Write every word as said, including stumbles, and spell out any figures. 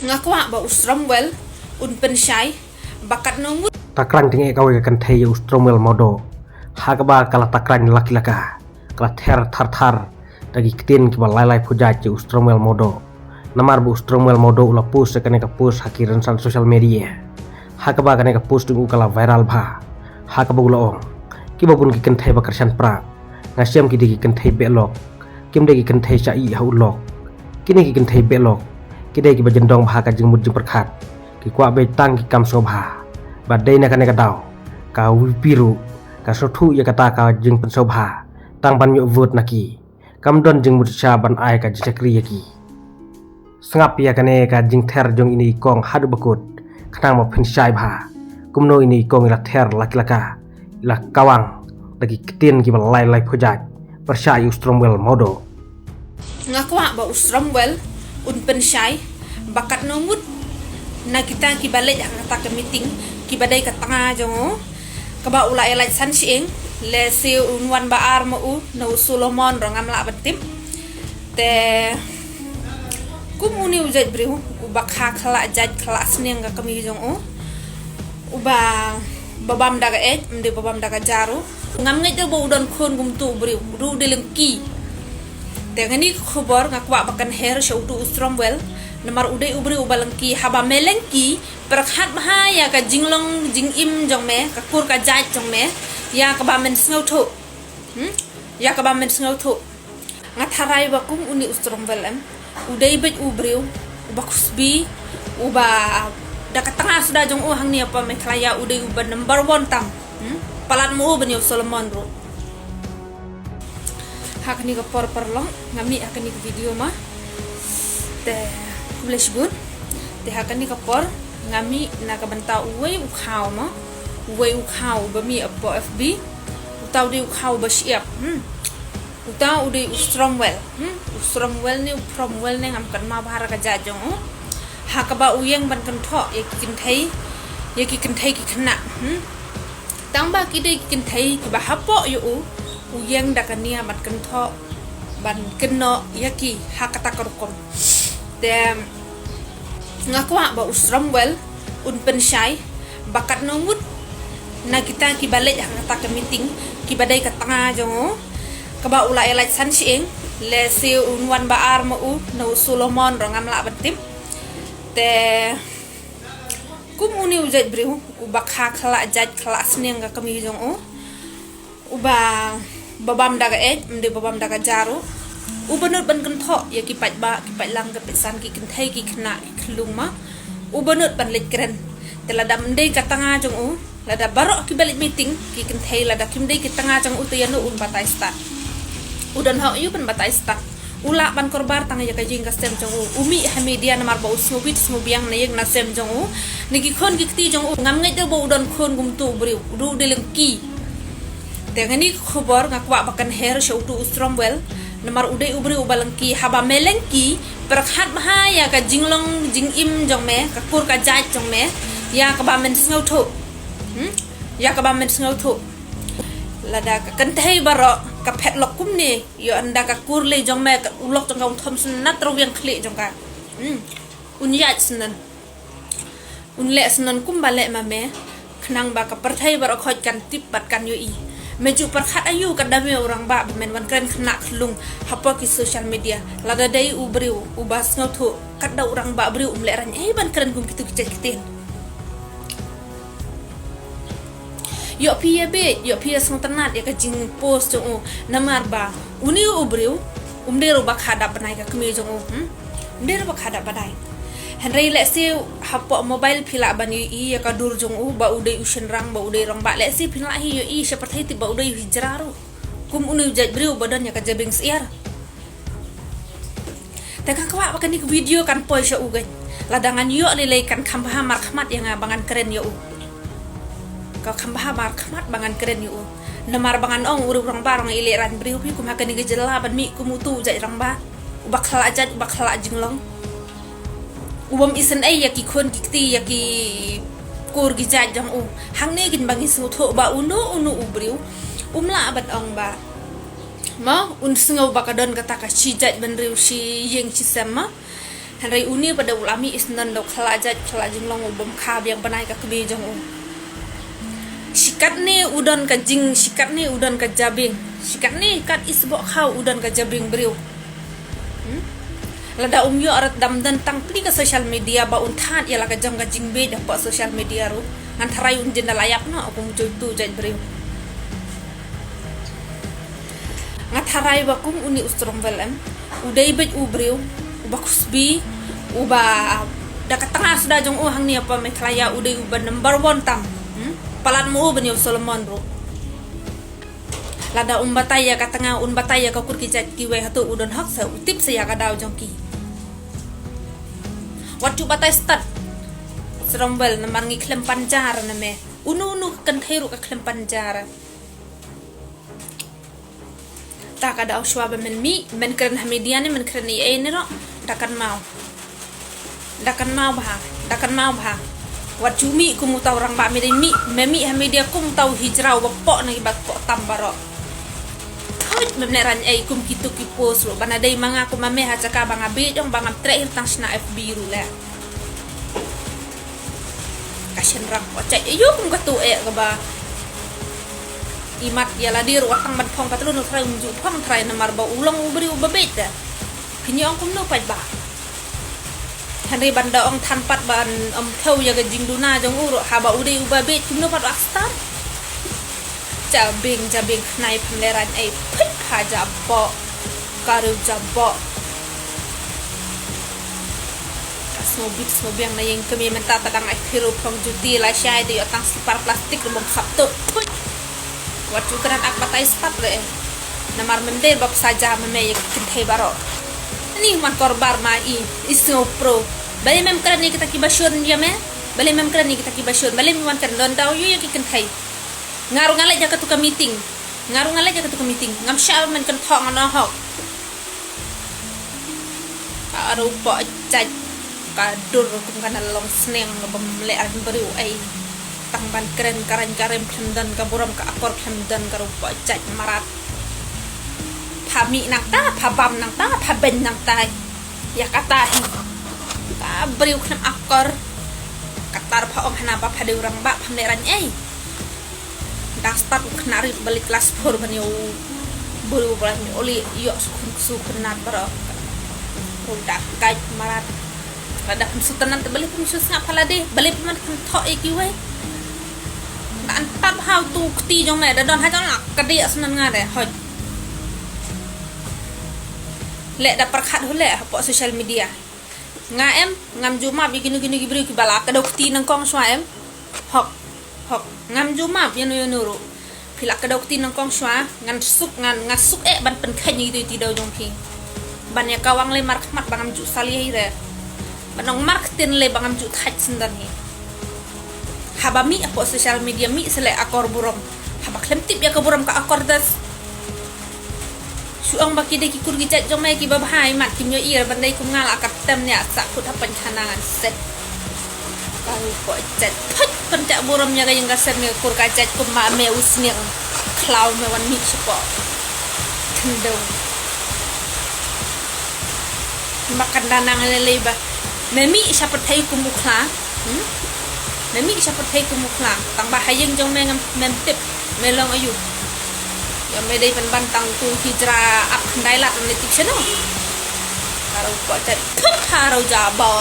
Nga kwah ba u Stromwell un pynshai ba katno ngut. Takrang ting e kawei ka kynthei ïa u Stromwell Mawdoh. Ha kaba ka la takrang laki laka, ka la ther thar thar da ki ktien kiba lai lai phew jait ïa u Stromwell Mawdoh. Namar ba u Stromwell Mawdoh u la post ïa kane ka post ha ki rynsan social media. Ha kaba kane ka post jong u ka la viral bha. Ha kaba u la ong, kiba bun ki kynthei ba kyrshan pra, nga shem ki dei ki kynthei behlok. Kim dei ki kynthei sha ïa ha u lok. Kine ki kynthei behlok ki dei kiba jyndong bha ka jingmut jingpyrkhat. Ki kwah beit tang ki kam sngewbha. Ba dei na kane ka daw ka VPP ruh ka sngewthuh ïa kata ka jingpynsngewbha tang ban ïoh vote na ki. Kam don jingmut sha ban ai ka jingshakri ïa ki. Sngap ïa kane ka jingther jong ine i kong haduh ba kut, khnang ba phin shai bha kumno ine i kong i la ther laki laka, i la kawang da ki ktien kiba lai lai phew jait pyrshah ïa u Stromwell Mawdoh. Nga kwah ba u Stromwell un pynshai ba katno ngut na kita kiba leit ha kata ka meeting, kiba dei ka tnga jong u, kaba u la ïa lait san shyieng, lehse un wan ba ar ma u, na u Solomon ruh ngam lah ban tip. Te kum une u jait briew uba kha khlak jait khlak sniang ka kmie jong u, uba babam da ka eit, ym dei babam da ka ja ruh. Ngam ngeit de ba u don khun kumtu u briew, u dei lengki. Te nga ni ka khubor nga kwah ba kan her sha utu u Stromwell, namar u dei u briew uba lengki. Haba me lengki, pyrkhat bha ïa ka jinglong jingim jong me, ka kur ka jait jong me, ïa kaba men sngewthuh. Hmm? Ïa kaba men sngewthuh. Nga tharai ba kum une u Stromwell em, u dei beit u briew uba khusbi, uba da ka tnga suda jong u hangne ha Meghalaya u dei uba number one tam. Hmm? Palat mo u ban ïa u Solomon ruh. Ha kane ka por paralok nga mih ha kane ka video ma. Te khublei shibun. Te ha kane ka por nga mih na ka bynta uwei u khaw ma. Uwei u khaw ba mih hapoh F B. Uta u dei u khaw ba shyiap. Hmm. Uta u dei u Stromwell. Hmm. U Stromwell ne u Fromwell ne ngam kynmaw bha ka jait jong u. Ha kaba u ïeng ban kynthoh ïa ki kynthei, ïa ki kynthei ki khynnah. Hmm. Tang ba ki dei ki kynthei kiba hapoh ïa u, u ïeng da ka nia ban kynthoh, ban kynnoh ïa ki ha kata ka rukom. Te nga kwah ba u Stromwell un pynshai ba katno ngut na kita kiba leit ha kata ka meeting, kiba dei ka tnga jong u, kaba u la ïa lait san shyieng, lehse un wan ba ar ma u, na u Solomon ruh ngam lah ban tip. Te kum une u jait briew uba kha khlak jait khlak sniang ka kmie jong u, uba babam da ka eit, ym dei babam da ka ja ruh, uba nud ban kynthoh ïa ki paidbah, ki paidlang, ki paidsan, ki kynthei ki khynnah ki khyllung ma, uba nud ban leit kren. Te lada ym dei ka tnga jong u, lada baroh kiba leit meeting ki kynthei, lada kim dei ki tnga jong u, te ïano un batai stad? U don hok ïa u ban batai stad. U lah ban korbar tang ïa ka ïing ka sem jong u. U mih ha media namar ba u sngewbit sngewbiang na ïing na sem jong u, na ki khun ki kti jong u. Ngam ngeit de ba u don khun kumtu u briew, u dei u dei lengki. Te nga ni ka khubor nga kwah ba kan her sha utu u Stromwell, namar u dei u briew uba lengki. Haba me lengki, pyrkhat bha ïa ka jinglong jingim jong me, ka kur ka jait jong me, ïa kaba men sngewthuh. Hmm? Ïa kaba men sngewthuh. Lada ka kynthei baroh ka phet lok kumne, ïoh ynda ka kur lei jong me, ka u lok jong ka un thom sngewtynnat ruh ïa ka khlieh jong ka. Hmm. Un ïaid sngewtynnat. Un leh sngewtynnat kumba leh ma me. Khnang ba ka pyrthei baroh khoit kan tip bad kan ïohi. Me ju pyrkhat aïu katba me u rangbah ba men wan kren khynnah khyllung hapoh ki social media. Lada dei u briew uba sngewthuh, katba u rangbah briew um leh rang ei ban kren kum kitu ki jait ktien. Ïoh phi ïa beit, ïoh phi ïa sngewtynnat ïa ka jingpost jong u, namar ba une u briew um dei ruh ba kha dap bnai ka kmie jong u. Hmm? Um dei ruh ba kha dap bnai. Hynrei lehse hapoh mobile phi lah ban ïohi ïa ka dur jong u, ba u dei u shynrang, ba u dei rangbah, lehse phin lah hi ïohi sha pyrthei tip ba u dei u hijra ruh. Kum une u jait briew ba don ïa ka jabieng syiar. Te nga kwah ba kane ka video kan poi sha u, kan. Lada ngan ïoh lei lei kan kham bha markhmat ïa nga ba ngan kren ïa u. Ka kham bha markhmat ba ngan kren ïa u. Namar ba ngan ong u rangbah ruh ngan ïaleh rang briew phi kum ha kane ka jylla ban mih kum utu u jait rangbah. Uba khlak jait, uba khlak jinglong. U bym isynei ïa ki khun ki kti, ïa ki kur ki jait jong u. Hangne kin ba ngi sngewthuh ba uno uno u briew um lah ban ong ba, mo, un sngew ba ka don kata ka shi jait bynriew, shi ïing shi sem, mo. Hynrei une pat da u la mih isyndan da u khlajait khlajinglong u bym kha biang bnai ka kmie jong u. Shi katne u don ka jing, shi katne u don ka jabieng, shi katne kat isboh khaw u don ka jabieng briew. Hmm? Lada um ïoh rat dam don tang pli ka social media ba un thad ïa la ka jong ka jingbieit hapoh social media ruh, ngan tharai un jin da la ïap noh kum u joi tu jait briew. Nga tharai ba kum une u Strongwell em, u dei beit u briew uba khusbi, uba da ka tnga suda jong u hangne hapoh Meghalaya u dei uba number one tam. Hmm? Palat mo u ban ïa u Solomon ruh. Lada um batai ïa ka tnga, un batai ïa ka kur ki jait kiwei, hato u don hok sa u tip sa ïa ka daw jong ki? Wat ju batai stad, Strongwell, namar ngi khlem panjar na me. Uno uno ka kynthei ruh ka khlem panjar. Ta ka daw shuwa ba men mih, men kren ha media ne men kren ei ei ne ruh, da kynmaw. Da kynmaw bha, da kynmaw bha. Wat ju mih kum uta u rangbah, me dei mih, me mih ha media kum uta u hijrau ba poh na ki ba poh tam baroh. Thuit, mem leh rang ei kum kitu ki post ruh, ba na dei ma nga kum ma me ha jaka ba nga bieit ong ba ngam treh hi tang shna F B ruh leh. Ka shynrang poh jait, aïu kum katu eh kaba i mat ïa lade ruh wat tang ban phong patlun u trai um ju phong trai namar ba u long u briew uba bieit da. Phin ïa ong kumno paidbah. Hynrei ban da ong than pat ban ym thew ïa ka jingduna jong u ruh haba u dei uba bieit kumno pat u ak stad. Jabieng, jabieng khnai phan leh rang ei, phit pha jaboh. Ka riew jaboh. Ka sngewbit sngewbiang na ïing kmie mynta ta dang ai phiro phong juti la shai te ïoh tang slipar plastik ruh bym khap tuh. Phuit. Wat ju kren ak batai stad leh. Namar mem dei ba psa ja ma me ïa ki kynthei baroh. Ani man korbar ma i, i sngew pro. Balei mem kren ïa kita ki bashun ïa me? Balei mem kren ïa kita ki bashun? Balei mem wan kren don daw ïa ki kynthei? Nga ruh nga leit ïa katu ka meeting. Nga ruh nga leit ïa katu ka meeting. Ngam shah ba men kynthoh nga noh hok. Ka ruh poh jait. Ka dur kum ka na long sneng bym leh rang briew ei. Tang ban kren ka rang ka rem khlem don ka burom ka akor khlem don ka ruh poh jait marat. Pha mih nangta, pha bam nangta, pha beiñ nangta. Ïa kata hi. Ka briew khlem akor. Kata ruh pha ong hana ba pha dei u rangbah pham leh rang ei. Dang stad u khynnah rit ba leit klas four ban ïa u briew ba leit ïoh leh ïoh su khun su khynnah baroh. Ruh da kait marat. Lada phan su tynat te balei phan su sngap ha lade, balei phan kynthoh ïa kiwei. Da an tap ha utu kti jong me da don ha jong la ka dei asnan nga de hoi. Leh da pyrkhat hu leh hapoh social media. Nga em, ngam ju map ïa kino kino ki briew kiba la kdew kti nyngkong shuwa em. Hok, hok, ngam ju map ïano ïano ruh. Phi la kdew kti nyngkong shuwa, ngan suk, ngan, ngan suk eh ban pynkheiñ ïa kito ki daw jong phi. Ban ïa kawang lei markhmat ba ngam ju salia hi re. Ban ong marktien lei ba ngam ju thait syndon hi. Haba mih hapoh social media mih sa leh akor burom. Haba khlem tip ïa ka burom ka akor das. Shu ong ba ki dei ki kur ki jait jong me kiba bha, i mat kim ïohi ban dei kum nga la ka tem ne sa khut ha pynkhana ngan set. Ka ruh poh jait. Phut pynjah burom ïa ka ïing ka sem ïa ka kur ka jait kum ma me u sniang. Khlaw me wan mih shapoh. Thyndong. Ma kan da nang lei lei ba. Me mih sha pyrthei kum u khla. Hmm? Me mih sha pyrthei kum u khla. Tang ba ha ïing jong me ngam mem tip. Me long aïu. Ïa me dei pynban tang tu hijra ap khyndai lad ne tip shano. Ka ruh poh jait. Phut ha ruh jaboh.